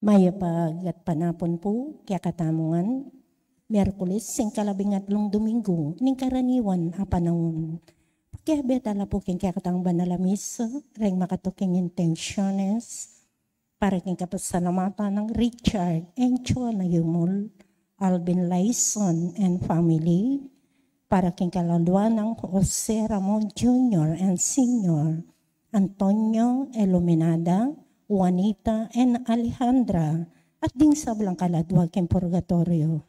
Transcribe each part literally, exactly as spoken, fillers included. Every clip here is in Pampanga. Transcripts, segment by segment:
Mayap a gatpanapun pu kekatamu ngan. Miyerkules, ing kalabing atlung Domingo ning karaniwan a panaun. Pakiabe tala pu king kekatang banal a misa, reng makatuking intensiones, para king kapasalamatan nang Richard and Joanna Yumul, Alvin Laison and family, para king kalaluan nang Jose Ramon Junior and Senior, Antonio, Iluminada, Juanita, and Alejandra, at ding sablang kaladua king purgatorio.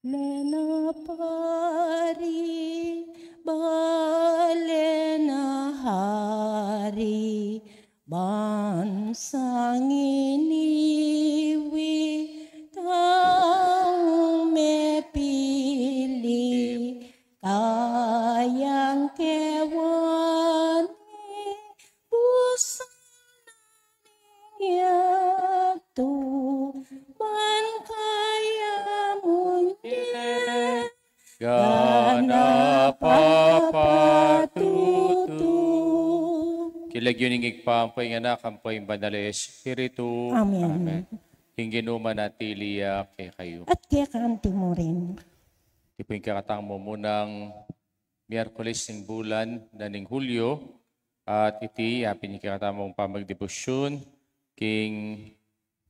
Lena pari, balena hari, bansang iniwi, taung mepili, kayang kewani, busan yatu, ban kaya munye, gana papatutu. King lagyu ning Ibpa, ampo ing Anak, ampo ing Banal a Espiritu. Amen. Amen. Ing Ginu manatili ya kekayu. At keka anti mu rin. Iti pu ing kekatang mumunang Miyerkules ning bulan na ning Hulyo, at iti ya pin ing kekatamung pamagdebosyun king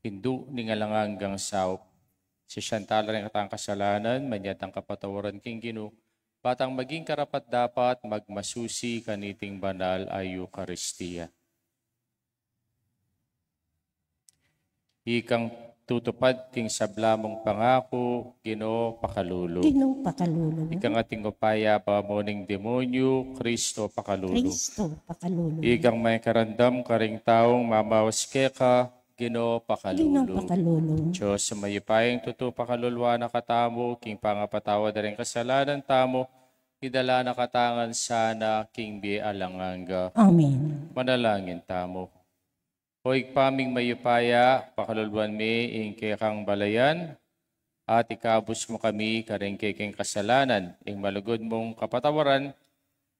Indu ning Alang Anggang Saup. Sisian tala ring katang kasalanan, manyad tang kapatawaran king Ginu, ba tang maging karapat-dapat magmasusi kaniting banal a Eukaristia. Ikang tutupad king sabla mung pangaku, Ginu, pakalulu. Ginu, pakalulu. Ikang ating upaya, pamuning demonyu, Kristo, pakalulu. Kristo, pakalulu. Ikang makikarandam karing taung mamaus keka, Ginu, pakalulu. Ginu, pakalulu. Dios a mayupayang tutu, pakaluluan na katamu, king pangapatawad da ring kasalanan tamu, idala na katamu ngan sana king bie alang angga. Amen. Manalangin tamu. O Ibpa ming mayupaya, pakaluluan mi ing kekang balayan, at ikabus mu kami karing kekeng kasalanan, ing malugud mung kapatawaran,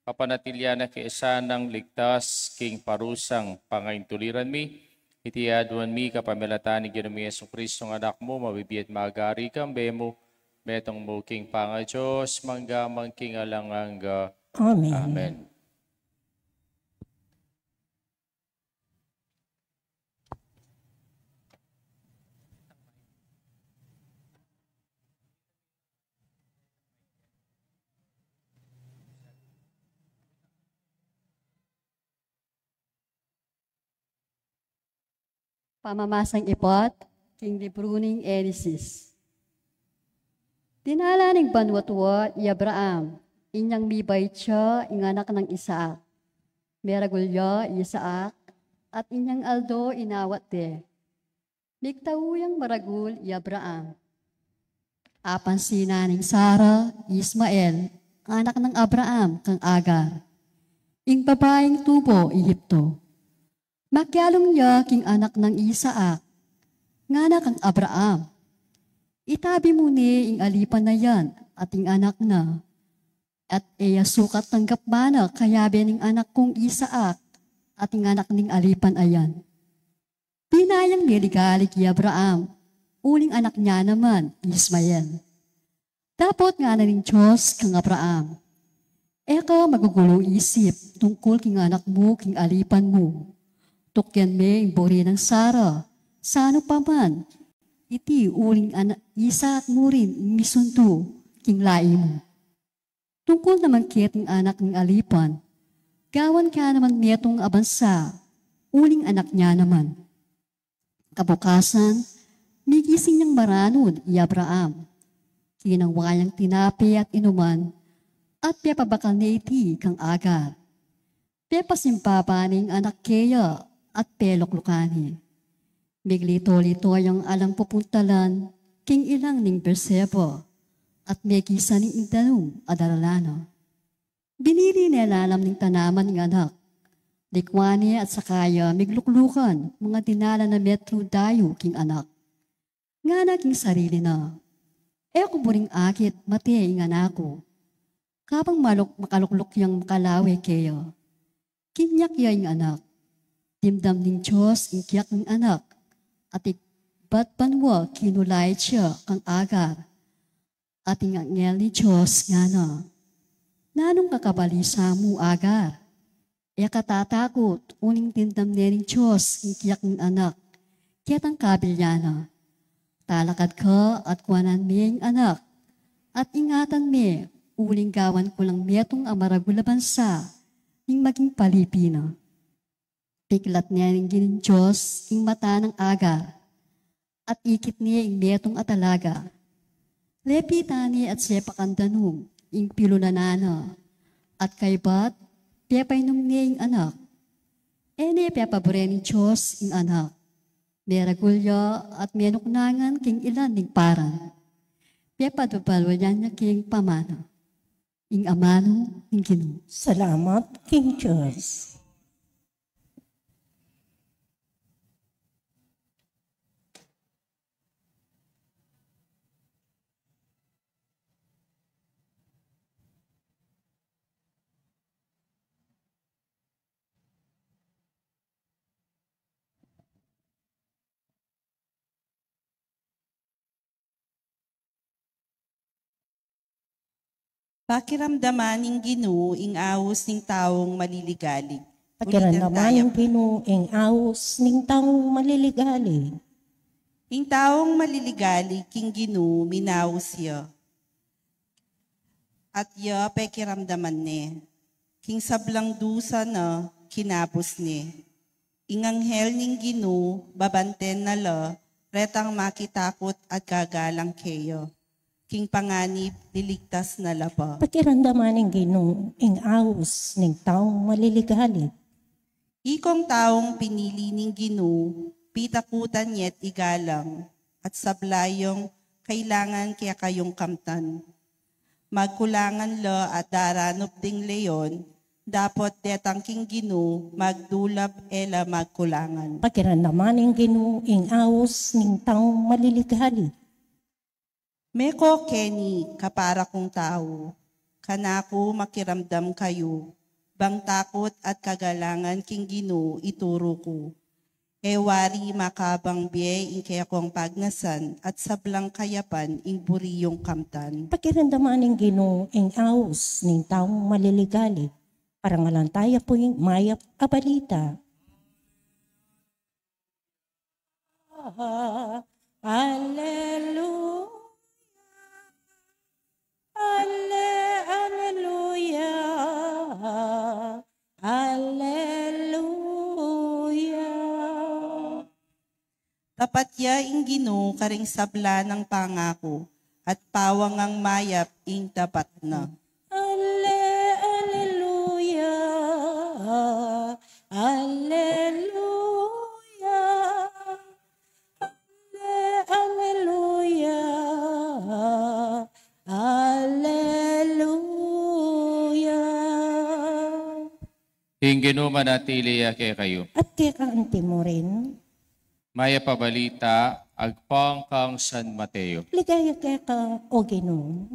papanatilian na ke sanang ligtas king parusang pangaintuliran mi, iti aduan mi kapamilatan ning Ginu ming Jesucristo a Anak mu, mabibie at magari kambe mu, metung mu king pangaDios, mangga man king alang angga. Amen. Amen. Pamamasang ibat king libru ning Henesis. Dinala ning banua tua i Abraham, inyang mibait ya ing anak nang Isaac. Meragul ya i Isaac, at inyang aldo inawat de. Migtau yang maragul i Abraham. Apansinan nang Sara i Ismael, anak nang Abraham, kang Agar, ing babaing tubo Egipto. Makialung ya king anak nang Isaac, ngana kang Abraham, "Itabi mu ne ing alipan a yan at ing anak na, at e ya sukat tanggap mana kayabe ning anak kung Isaac at ing anak ning alipan a yan." Dinayang meligalig i Abraham uling anak na naman i Ismael. Dapot ngana ning Dios kang Abraham, "E ka magugulu isip tungkul king anak mu king alipan mu. Tukyan me ing buri nang Sara, sa nu pa man iti uling ana-, Isaac mu rin ing misundu king lai mu. Tungkul naman keting anak ning alipan, gawan ka naman metung a bansa uling anak na naman." Kabukasan, migising yang maranud i Abraham. Kinangwa yang tinape at inuman, at pepabakal ne iti kang Agar. Pepasimbaba ne ing anak keya at peluklukan ne. Miglito-lito yang alang pupuntalan king ilang ning Beerseba, at mekisan ne ing danum a daralan na. Binili ne lalam ning tanaman ing anak. Likwan ne at saka ya migluklukan, mga dinalan a metru dayu king anak. Ngana king sarili na, "E ku buring akit mate ing anak ku. Kabang maluk-, makalukluk yang makalawe keya." Kinyak ya ing anak. Dimdam ning Dios ing kiyak ning anak, at ibat banua kinulait ya kang Agar. At ing anghel ning Dios ngana, "Nanung kakabalisa mu, Agar? E ka tatakut, uling dimdam ne ning Dios ing kiyak ning anak ketang kabilyan na. Talakad ka at kuanan me ing anak, at ingatan me, uling gawan ku lang metung a maragul a bansa ing maging palipi na." Piklat ne ning Ginung Dios ing mata nang Agar, at ikit ne ing metung a talaga. Lepitan ne at sepakan danum ing pilunanan na, at kaybat pepainum ne ing anak. E ne pepabure ning Dios ing anak. Meragul ya at menuknangan king ilan ning Paran. Pepadubaluyan ya king pamana. Ing amanu ning Ginu. Salamat king Dios. Pakiramdaman ning Ginu ing aus ning taung maliligalig. Pakiramdaman ning Ginu ing aus ning taung maliligalig. Ing taung maliligalig king Ginu minaus ya, at ya pekiramdaman ne. King sablang dusa na kinabus ne. Ing anghel ning Ginu babanten na la retang makitakut at gagalang keya. King panganib liligtas na la pa. Pakiramdaman ning Ginu ing aus ning taung maliligalig. Ikong taung pinili ning Ginu, pitakutan ye't igalang, at sabla yang kailangan kekayung kamtan. Magkulangan la at daranup ding leon, dapot detang king Ginu magdulap e la magkulangan. Pakiramdaman ning Ginu ing aus ning taung maliligalig. Meko keni, kapara kung tau, kanaku makiramdam kayu, bang takut at kagalangan king Ginu ituru ku. E wari makabang bie ing kekong pagnasan at sablang kayapan ing buri yung kamtan. Pakiramdaman ning Ginu ing aus ning taung maliligalig. Parangalan taya pu ing mayap a balita. Alleluia. Alle-, alleluia. Alleluia. Tapat ya ing Ginu karing sabla nang pangaku, at pawangang mayap ing tapat na. Alle-, alleluia. Alleluia. Alleluia, alleluia. Ing Ginu manatili ya kekayu. At keka anti mu rin. Mayap a balita agpang kang San Mateo. Ligaya keka, o Ginu.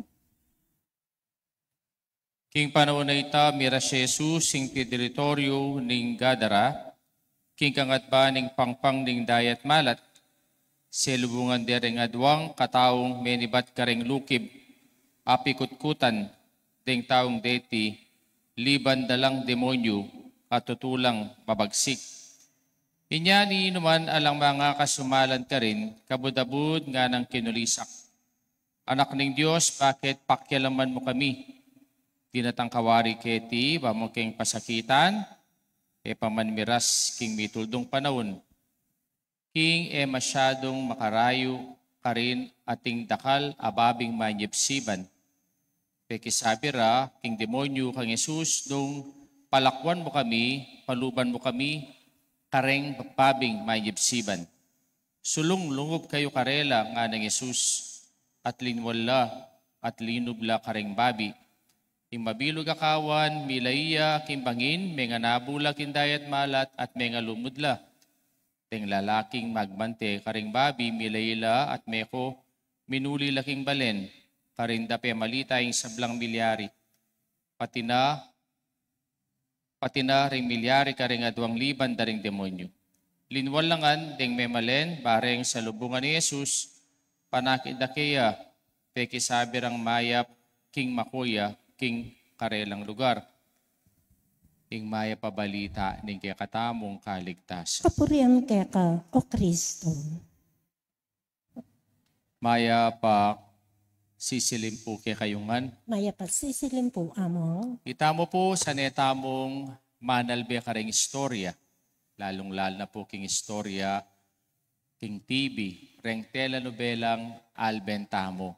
King panaun a ita, miras i Jesus king teritoryu ning Gadara, king kangatba ning pangpang ning dayat malat. Selubungan de ring aduang kataung menibat karing lukib, a pikutkutan deng taung deti, liban da lang demonyu, a tutu lang mabagsik. Inya ninuman alang mangakasumalan karin, kabud-abud nganang kinulisak. Anak ning Dios, bakit pakialaman mu kami? Dinatang ka wari keti, ba mu keng pasakitan, e pa man miras king mituldung panaun. King e masyadung makarayu karin ating dakal a babing manyibsiban. Pekisabi ra king demonyu kang Jesus, "Nung palakuan mu kami, paluban mu kami kareng babing mayibsiban." "Sulung lungub kayu karela," ngana nang Jesus, at linwal la, at linub la kareng babi. Ing mabilug a kawan, mila iya king bangin, menganabu la king dayat malat, at mengalumud la. Deng lalaking magmante kareng babi, mila ila at meko, minuli la king balen, karin da pemalita ing sablang milyari. Pati na, pati na ring milyari kareng aduang liban da ring demonyu. Linwal la ngan deng memalen, bareng salubungan ne i Jesus, panakit da keya, pekisabi rang mayap king makuya king karelang lugar. Ing mayap a balita ning kekatamung kaligtasan. Kapurian keka, O Kristo. Mayap a sisilim pu kekayu ngan. Mayap a sisilim pu, Among. Itamu pu, sane tamung manalbe kareng istorya, lalung-lalu na pu king istorya king T V, reng telenobelang Alben Tamu.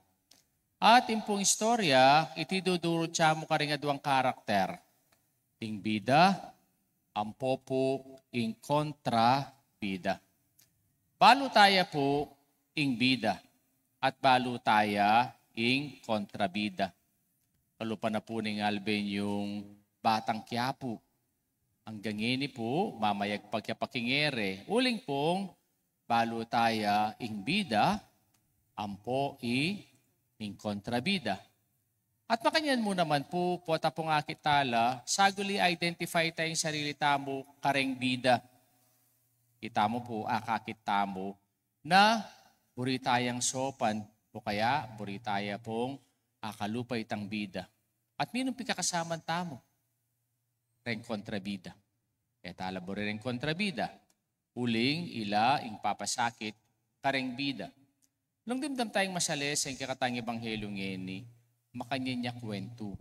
At ing pung istorya, iti dudurut ya mu kareng aduang karakter, ing bida ampo pu ing kontrabida. Balu taya pu ing bida, at balu taya ing kontrabida. Kalupa na pu ning Alben yung Batang Quiapo. Anggang ini pu, mamayagpag ya pa king ere. Uling pung balu taya ing bida ampo i ing kontrabida. At makanyan mu naman pu, pota pung akit tala, saguli identify taya ing sarili tamu kareng bida. Itamu pu, akakit tamu na buri tayang sopan, o kaya buri taya pung akalupa itang bida. At ninung pikakasaman tamu? Reng kontrabida. E tala buri reng kontrabida, uling ila ing papasakit kareng bida. Nung dimdam tayang masalese ing kekatang ebanghelyu ngeni, makanyan ya kuwentu.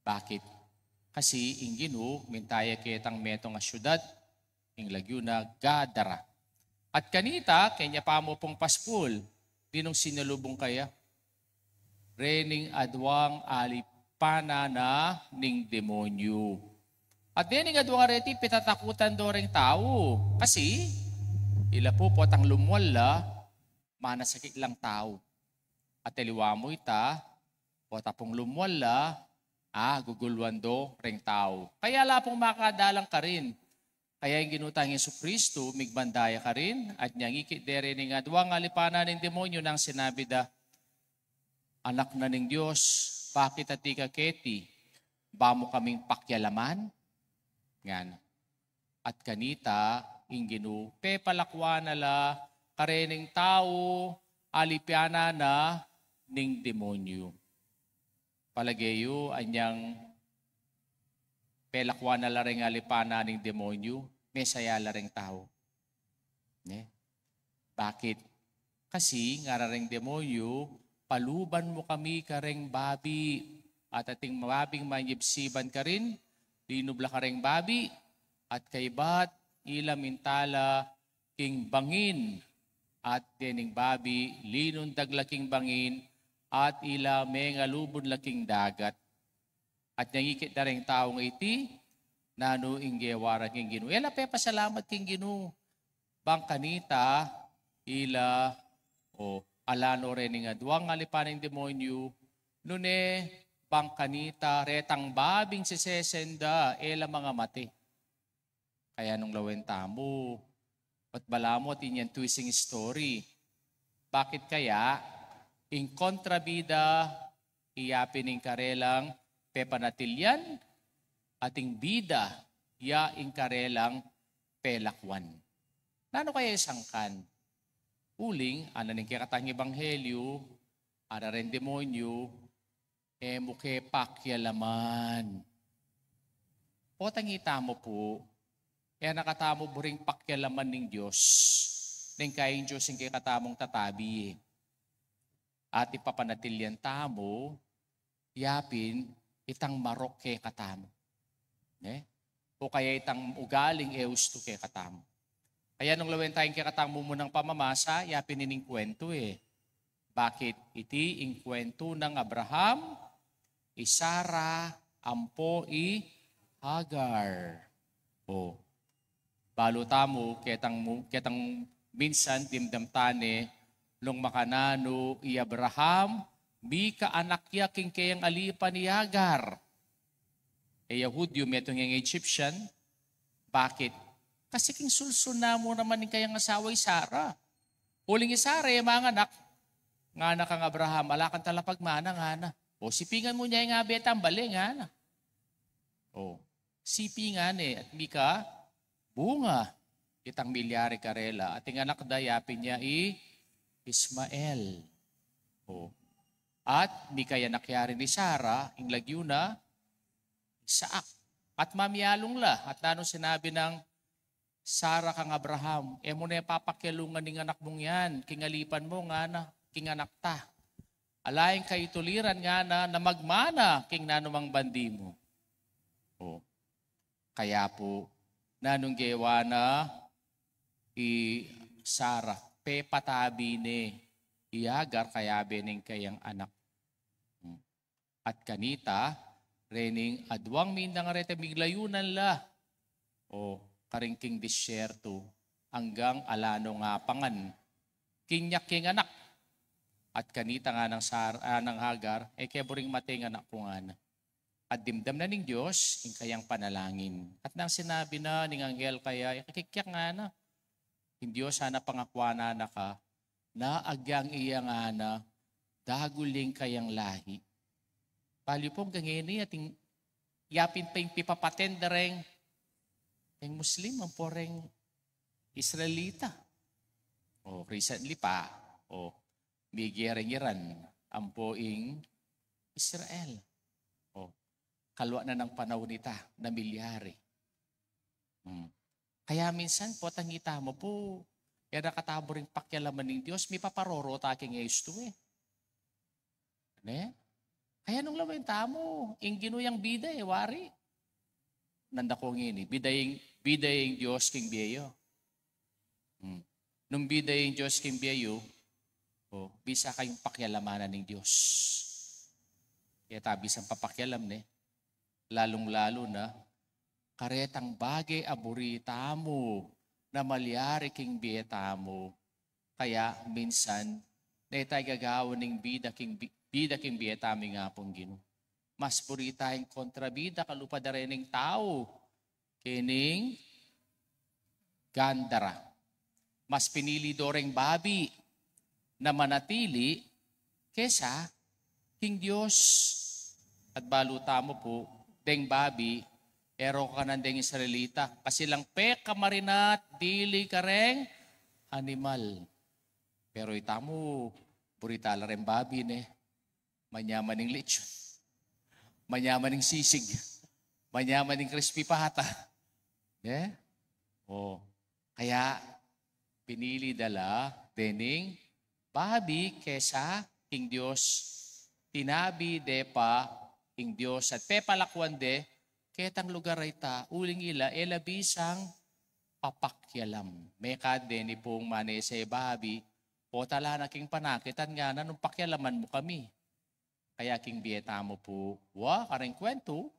Bakit? Kasi ing Ginu, minta ya ketang metung a syudad, ing lagyu na Gadara. At kanita, kenya pa mu pung paspul, ninung sinalubung kaya? Rening aduang alipanan na ning demonyu. At dening aduang areti, pitatakutan do reng tau. Kasi, ila pu potang lumwal la, manasakit lang tau. At aliwa mu ita, pota pung lumwal la, a, guguluan do reng tau. Kaya la pung makadalang karin. Kaya ing Ginu tang Jesucristo, migmanda ya karin, at inyang ikit de rening aduang alipanan ning demonyu nang sinabi da, "Anak na ning Dios, bakit atiu ka keti? Ba mu kaming pakialaman?" Ngana. At kanita, ing Ginu, pepalakuan na la karening tau alipanan na ning demonyu. Palage yu, anyang pelakuan na la reng alipanan ning demonyu, mesaya la reng tau. Ne? Bakit? Kasi ngara reng demonyu, "Paluban mu kami kareng babi." At ating babing manyibsiban karin, linub la kareng babi, at kaybat ila minta la king bangin, at dening babi, linundag la king bangin, at ila mengalubud la king dagat. At inyang ikit da reng taung iti, nanu ing gewa ra king Ginu? E la pepasalamat king Ginu. Bang kanita, ila, o, ala no rening aduang alipanan ning demonyu, nune bang kanita, retang babing sesesen da, e la mangamate. Kaya nung lawen tamu, at balamu atin yang twisting story. Bakit kaya? Ing kontrabida, iya pin ing karelang pepanatilian, at ing bida, iya ing karelang pelakuan. Nanu kaya isang kan? Uling, anan ing kekatang ebanghelyu, ara reng demonyu, e mu ke pakialaman. Potang itamu pu, e na katamu buring pakialaman ning Dios. Neng kaya ing Dios ing kekatamung tatabi. At ipapanatil yan tamu, yapin itang marok kekatamu. Ne? O kaya itang ugaling e ustu kekatamu. Kaya nung lawen taya ing kekatang mumunang pamamasa, yapin ining kwentu e. Bakit? Iti ing kwentu nang Abraham, i Sara ampo i Hagar. O, balu tamu, ketang mu-, ketang minsan dimdam tane, nung makananu i Abraham, mika anak ya king keyang alipan i Hagar. E ya Hudyu, metung yang Egyptian. Bakit? Kasi king sulsul na mu naman ing kayang asawa i Sara. Uling i Sara, e manganak. Ngana kang Abraham, ala kang talapagmana, ngana. O, sipingan mu ne ing abe tambale, ngana. O, sipingan ne, at mika bunga itang milyari karela, at ing anak da yapin ya i Ismael. O, at mika anak ya rin i Sara, ing lagyu na Isaac. At mamialung la, at nanung sinabi nang Sara kang Abraham, e mu ne papakialungan ing anak mung yan king alipan mu, ngana, king anak ta. Ala ing kaituliran, ngana, na magmana king nanumang bandi mu. O, kaya pu, nanung gewa na i Sara, pepatabi ne i Hagar, kayabe ne ing kayang anak. Hmm. At kanita, rening aduang mindang areta, miglayunan la. O, karin king disyertu, anggang ala no nga pangan. Kinyak king anak. At kanita, ngana nang Sar-, ah, nang Hagar, e ke buring mate ing anak ku, ngana. At dimdam na ning Dios ing kayang panalangin. At nang sinabi na ning anghel kaya, e ka kikyak, ngana. Ing Dios sana pangakuan na ka, na agyang iya, ngana, dagul ing kayang lahi. Pali pu, ngeni atin yapin pa ing pipapaten da reng, reng Muslim ampo reng Israelita. O, recently pa, o, migye reng Iran ampo ing Israel. O, kalwa na nang panaun ita na milyari. Hmm. Kaya minsan pu, tangita mu pu, e na katabu ring pakialaman ning Dios, mipaparoro ta king estu e. Ne? Kaya nung lawen tamu, ing Ginu yang bida e, wari. Nanda ku ngeni, bida ing, bida ing Dios king bie yu. Hmm. Nung bida ing Dios king bie yu, o, bisa kayung pakialamanan ning Dios. E ta bisang papakialam, ne? Lalung-lalu na, karetang bage a buri tamu na malyari king bie tamu. Kaya minsan, ne tayu gagawan ning bida king bi-, bida king bie tamu ing Apung Ginu. Mas buri tayang kontrabida kalupa da rening tau kening ganda ra. Mas pinili do reng babi na manatili kesa king Dios. At balu tamu pu, deng babi, e ro kanan deng Israelita, kasi lang pekamarinat dili kareng animal. Pero itamu, buri ta la reng babi, ne? Manyaman ing lechon. Manyaman ing sisig. Manyaman ing crispy pata. Ne? O, kaya pinili da la dening babi kesa king Dios. Tinabi de pa ing Dios at pepalakuan de ketang lugar a ita, uling ila e la bisang papakialam. Mekad deni pung manese babi, o, tala na king panakit at ngana, nung pakialaman mu kami. Kaya king bie tamu pu, wa, kareng kwentu,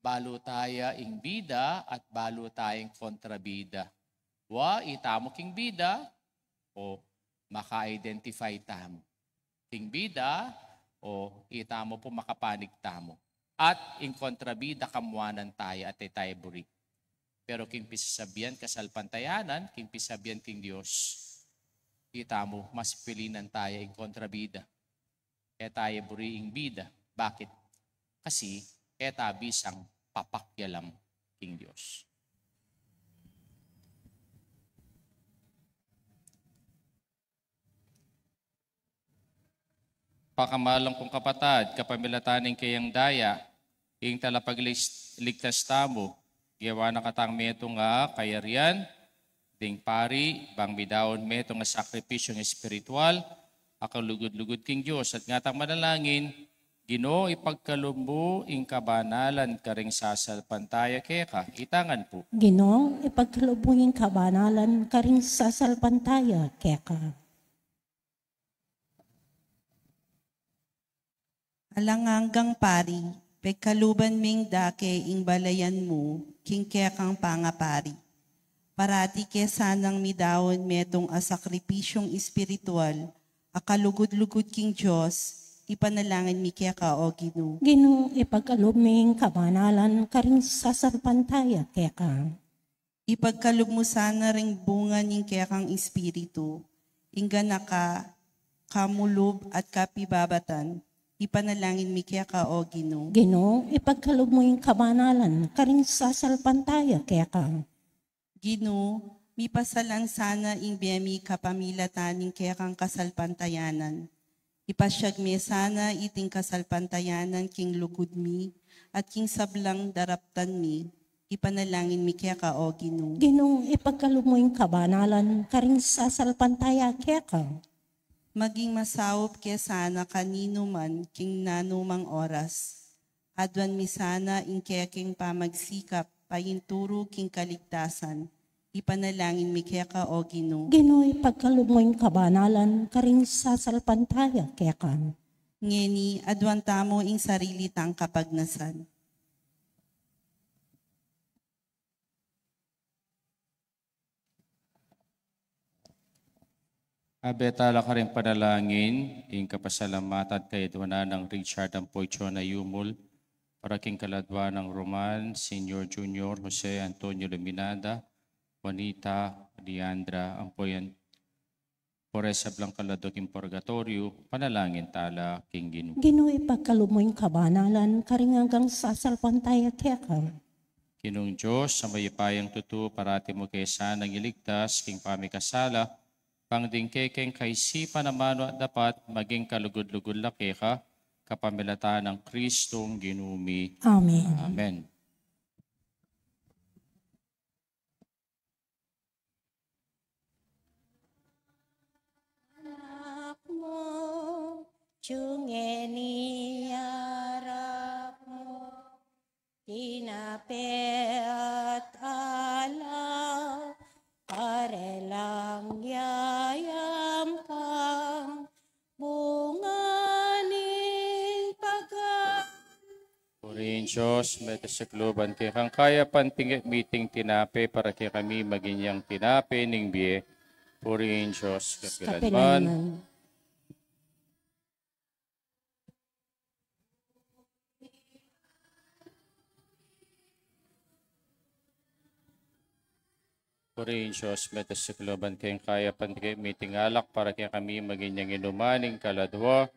balu taya ing bida at balu taya ing kontrabida. Wa, itamu king bida, o, maka-identify tamu. King bida, o, itamu pu makapanik tamu. At ing kontrabida, kamuanan taya at e taya buri. Pero king pisasabian kasalpantayanan, king pisasabian king Dios, itamu mas pilinan taya ing kontrabida. E taya buri ing bida. Bakit? Kasi e ta bisang papakialam king Dios. Pakamalan kung kapatad, kapamilatan ning kayang daya, ing talapagligtas tamu, gewa na katang metung a kayarian, ding pari, bang midaun metung a sakripisyung espiritual, a kalugud-lugud king Dios, at ngatang manalangin, Ginu, ipagkalub mu ing kabanalan karing sasalpantaya keka. Itangan pu. Ginu, ipagkalub mu ing kabanalan karing sasalpantaya keka. Alang anggang pari, pagkaluban ming dake ing balayan mu king kekang pangapari. Parati ke sanang midaun metung a sakripisyung espiritual a kalugud-lugud king Dios, ipanalangin mi keka, O Ginu. Ginu, ipagkalub ming kabanalan karing sasalpantaya keka. Ipagkalub mu sana ring bunga ning kekang espiritu, ing ganaka, kamulub at kapibabatan, ipanalangin mi keka, O Ginu. Ginu, ipagkalub mu ing kabanalan karing sasalpantaya keka. Ginu, mipasalan sana ing bie mi kapamilatan ning kekang kasalpantayanan. Ipasyag me sana iting kasalpantayanan king lugud mi at king sablang daraptan mi, ipanalangin mi keka, O Ginu. Ginu, ipagkalub mu ing kabanalan karing sasalpantaya keka. Maging masaup ke sana kaninu man king nanumang oras. Aduan mi sana ing kekeng pamagsikap painturu king kaligtasan, ipanalangin mi keka, O Ginu. Ginu, ipagkalub mu ing kabanalan karing sasalpantaya keka. Ngeni, aduan tamu ing sarili tang kapagnasan. Abe tala karing panalangin ing kapasalamatan kayadwanan nang Richard ampo i Chona Yumul, para king kaladwa nang Roman Senior Junior, Jose Antonio Luminada, Juanita, Leandra, ampo yan pore sablang kaladwa king purgatoryo, panalangin tala king Ginu. Ginu, ipagkalub mu ing kabanalan karing anggang sasalpantaya keka. Ginung Dios a mayupayang tutu, parati mu ke sanang iligtas king pamikasala, bang ding kekeng kaisipan a manu at dapat maging kalugud-lugud la keka, kapamilatan nang Kristong Ginu mi. Amen. Amen. Anak mu, ngeni arap mu, tinape at alak, karelang yayam kang bunga ning pagkawan. Purihin Dios, mete sa kaluban kekang kayapan, tinggap mi iting tinape para kekami maging yang tinape ning bie. Purihin Dios kapilan man. Purihin Dios, mete sa kaluban kekang kayapan, tinggap mi iting alak para kekami maging yang inuman ning kaladwa.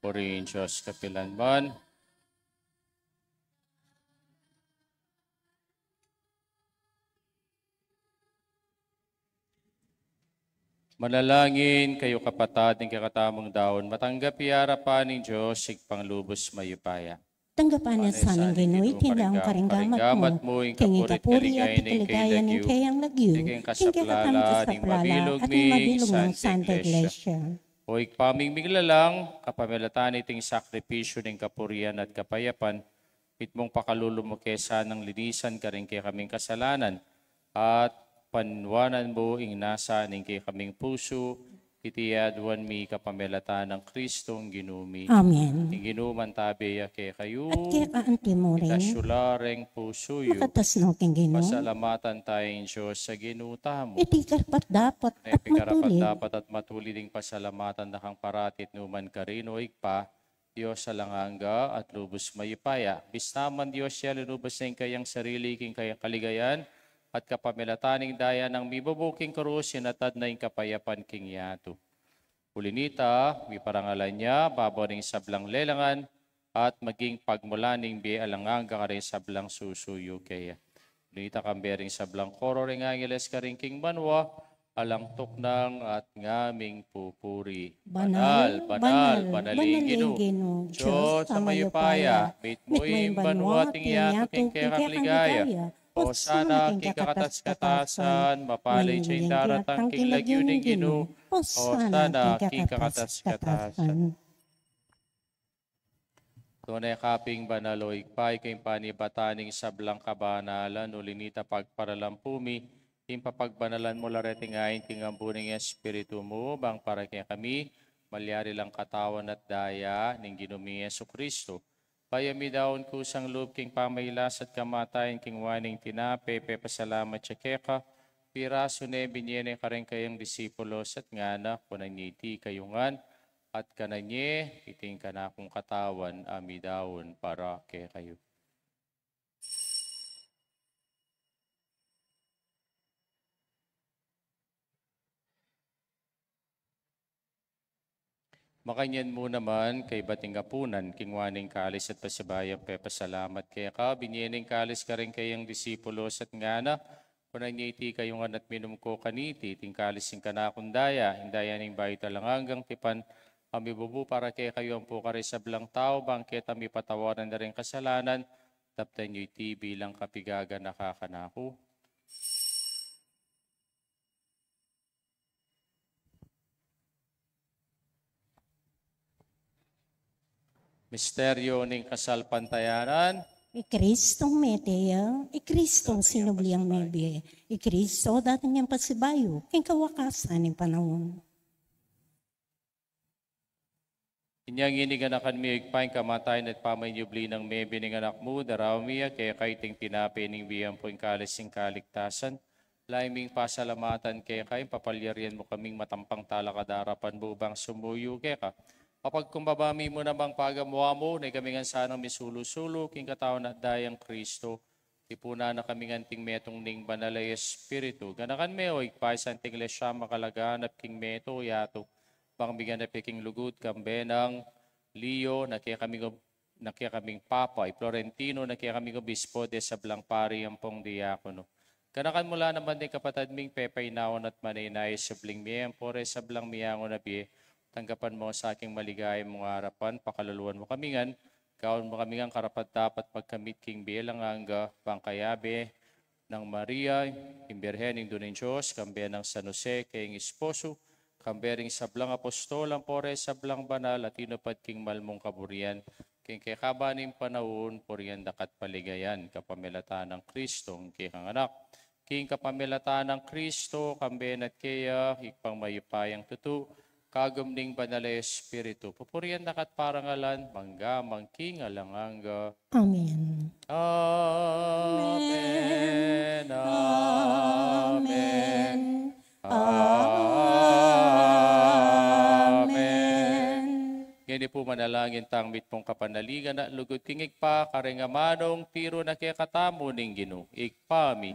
Purihin Dios kapilan man. Manalangin kayu, kapatad, ing kekatamung daun matanggap ya arapan ning Dios Ibpang lubus mayupaya. Tanggapan na sa ning Ginu ing daun karing gamat mu, king ikapuri at ikaligaya ning keyang lagyu, king kekatamung kasaplalan at king mabilug nang Santa Iglesia. O Ibpa ming miglalang, kapamilatan niting sakripisyu ning kapurian at kapayapan, mitmung pakalulu mu ke sanang linisan karing kekaming kasalanan, at panwanan mu ing nasa ning kekaming pusu, iti aduan mi kapamilatan nang Kristong Ginu mi. Amen. Ing Ginu mantabe ya kekayu. At keka anti mu rin. Itas yu la reng pusu yu. Makatas no king Ginu. Pasalamatan taya ing Dios a Ginu tamu. Iti karapat-dapat at matulid. Iti karapat-dapat at matulid ing pasalamatan da kang parati at nukarin man, O Ibpa, Dios alang angga at lubus mayupaya. Bista man Dios ya linubus na ing kayang sarili king kayang kaligayan, at kapamilatan ning daya nang mibubu king krus, inatad na ing kapayapan king yatu. Uli nita, miparangalan ya babo ning sablang lelangan, at maging pagmulan ning bie alang angga karing sablang susuyu keya. Uli nita, kambe ring sablang koro ring angeles karing king banua, alang tuknang at ngaming pupuri. Banal, banal, banal ing Ginu, Dios a mayupaya, mitmu ing banua at ing yatu king kekang ligaya. Osana king kakatas-katasan, mapalad ya ing daratang king lagyu ning Ginu. Osana king kakatas-katasan. Tune ka pin banal, O Ibpa, ika ing panibatan ning sablang kabanalan, uli nita pagparalampu mi, ing papagbanalan mu la reting ain king ambu ning Espiritu mu, bang para kekami malyari lang katawan at daya ning Ginu ming Jesucristo. Paya mi daun kusang lub king pamailas at kamatayan king waning tinape, pepasalamat ya keka, pirasu ne, binye ne karing kayang disipulos at ngana: Kunan ye iti kayu ngan, at kanan ye, iti ing kanakung katawan a midaun para kekayu. Makanyan mu naman, kaybat ning apunan, king waning kalis at pasibayu yang pepasalamat keka, binye ne ing kalis karing kayang disipulos at ngana: Kunan ye iti kayu ngan at minum ko kaniti, iti ing kalis ning kanakung daya, ing daya ning bayu at alang anggang tipan, a mibubu para kekayu ampong karing sablang tau, bang keta mipatawaran da ring kasalanan. Daptan yu iti bilang kapigaganaka kanaku. Misteryo ning kasalpantayanan. I Kristong mete ya, i Kristong sinubli yang mebie, i Kristo datang yang pasibayu king kawakasan ning panaun. Inya ngeni, ganakan mi, O Ibpa, ing kamatayan at pamanyubli nang mebie ning Anak mu, daraun mi ya keka iting tinape ning bie ampong kalis ning kaligtasan. Lalu ming pasalamatan keka ing papalyarian mu kaming matampang talakad king arapan mu bang sumuyu keka. Mapagkumbaba mi mu namang pagamu-amu, nung ikami ngan sanang misulu-sulu king katawan at daya nang Kristo, tipunan na kami ngan anting metung ning Banal a Espiritu. Ganakan me, O Ibpa, ing Santa Iglesia makalaganap king meto yatu, bang miganap ya king lugud, kambe nang Leo, na kekaming ob-, na kekaming Papa, i Florentino, na kekaming Obispo, ding sablang pari ampong diakono. Ganakan mu la naman ding kapatad ming pepainawa at manenaya king subling mie, ampo reng sablang miangu na bie, tanggapan mu sa king maligaya mung arapan, pakaluluan mu kami ngan, gawan mu kami ngan karapat-dapat magkamit king bie alang angga, bang kayabe nang Maria, ing Birhen Indu ning Dios, kambe nang San Jose, kayang esposo, kambe ring sablang apostol, ampo reng sablang banal a tinupad king mal mung kaburian, king kekaban ning panaun, purian da ka at paligayan, kapamilatan nang Kristong kekang Anak. King kapamilatan nang Kristo, kambe na at keya, Ibpang mayupayang tutu, kagum ning Banal a Espiritu, pupurian da ka at parangalan, mangga man king alang angga. Amen. Amen. Amen. Amen. Ngeni pu manalangin tang mitmung kapanaligan at lugud king Ibpa, karing amanung tiru na kekatamu ning Ginu. Ibpa mi,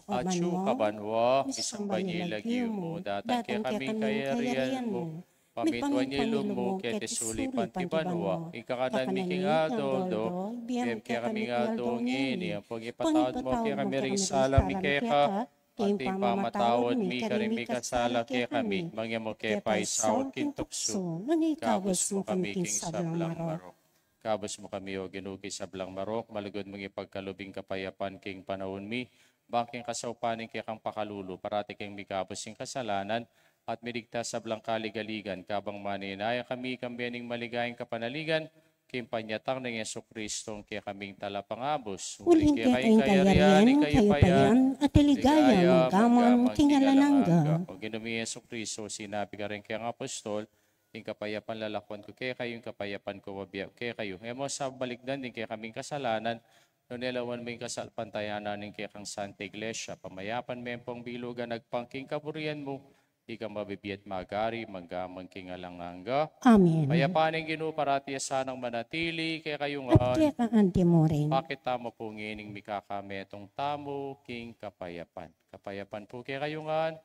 atsu ka banua, misamban ya ing lagyu mu, datang kekami ing kayarian mu, pamilyuan ya ing lub mu keti sulip anti banua. Ing kakanan mi king aldo-aldo ibie mu kekami king aldo ngeni, ampon ipatawad mu kekami ring sala mi keka, anti ing pamamatawad mi karing mikasala kekami, manga e mu ke paisaul king tuksu, nune ikabus mu kami king sablang marok. Ikabus mu kami, O Ginu, king sablang marok, malugud mung ipagkalub ing kapayapan king panaun mi, bang king kasaupan ning kekang pakalulu, parati kaming mikabus king kasalanan, at miligtas king sablang kaligaligan, kabang manenaya kami kambe ning maligayang kapanaligan, king panyatang nang Jesucristo, ing kekaming Talapangabus. Uling keka ing kayarian, ing kayupayan, at ing ligaya, mangga man king alang angga. O Ginu ming Jesucristo, sinabi mu karing kekang apostol, ing kapayapan lalakuan ku kekayu, ing kapayapan ku bibie ku kekayu. E mu sa balikdan ding kekaming kasalanan, nune lawan mu ing kasalpantayanan ning kekang Santa Iglesia, pamayapan me ampong bilugan agpang king kaburian mu, ika a mabibie at magari, mangga man king alang angga. Amen. Ing kapayapan ning Ginu parati ya sanang manatili kekayu ngan. At keka anti mu rin. Pakit tamu pu ngening mikakametung tamu king kapayapan. Kapayapan pu kekayu ngan.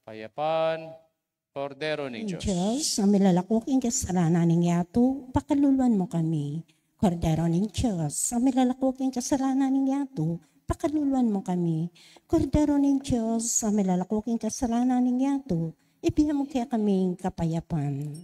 Kapayapan. Kordero ning Dios, a milalako king kasalanan ning yatu, pakaluluan mu kami. Kordero ning Dios, a milalako king kasalanan ning yatu, pakaluluan mu kami. Kordero ning Dios, a milalako king kasalanan ning yatu, ibie mu kekami ing kapayapan.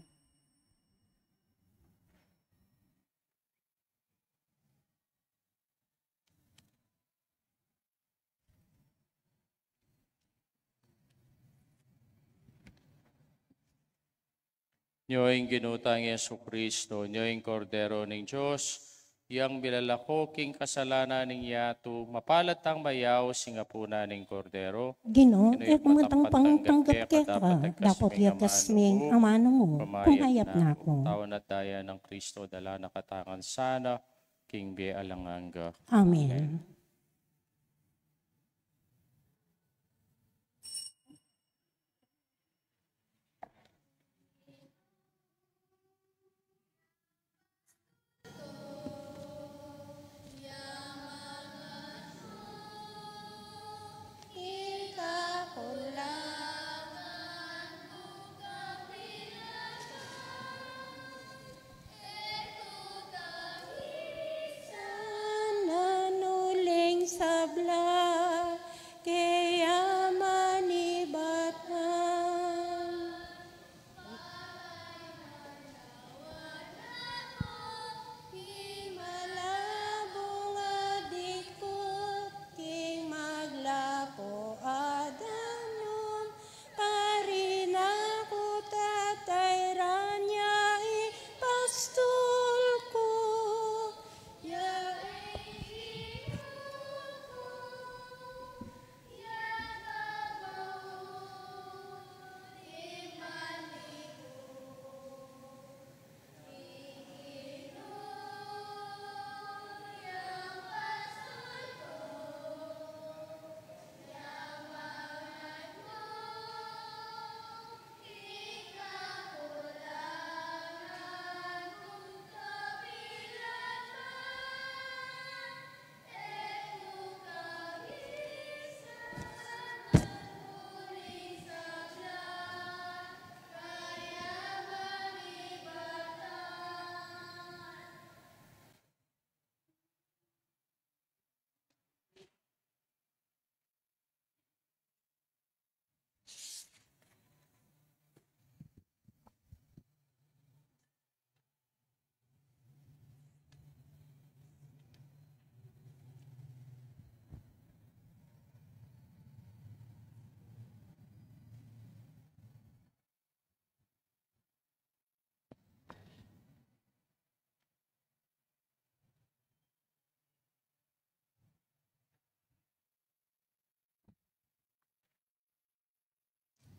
Nyo ing Ginu tang Jesucristo, nyo ing Kordero ning Dios, yang milalako king kasalanan ning yatu, mapalad tang mayaus king apunan ning Kordero. Ginu, e ku matang pangtanggap keka, dapot yekas me ing amanu mu, pamayap na ku. Katawan at daya nang Kristo, dala na katamu ngan sana king bie alang angga. Amen. Sana nuling sabla kaya manibatan. King malabung a dikut, king maglapo a danum, pari na ku tatayran ya i pastul ku, ya i Ginu ku.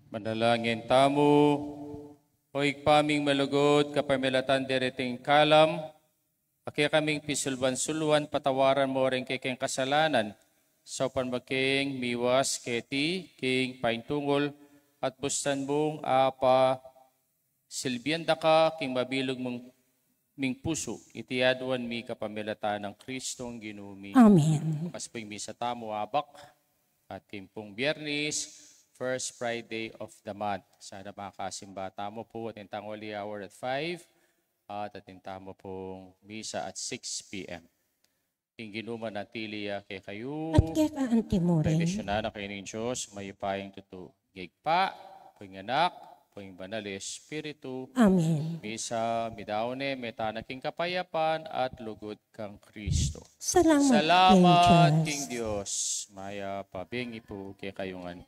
Manalangin tamu. O Ibpa ming malugud, kapamilatan diriting kalam, a kekaming pisulban-sulban, patawaran mu ring kekeng kasalanan, saupan mu keng miwas keti king paintungul, at bustan mung apa silbian da ka king mabilug mung, ming pusu, iti aduan mi kapamilatan nang Kristong Ginu mi. Amen. Bukas pu ing misa tamu, abak, at king pung Biyernes, first Friday of the month. Sana makasimba tamu pu at ing tanghali hour at five, at atin tamu pung misa at six P M. Ing Ginu manatili ya kekayu. At keka anti mu rin. Bendisyunan na kayu ning Dios, mayupayang tutu. King Ibpa, king Anak, king Banal a Espiritu. Amen. Misa, midaun ne, meta na king kapayapan at lugud kang Kristo. Salamat, salamat king Dios. King Dios. Mayap a bengi pu kekayu ngan.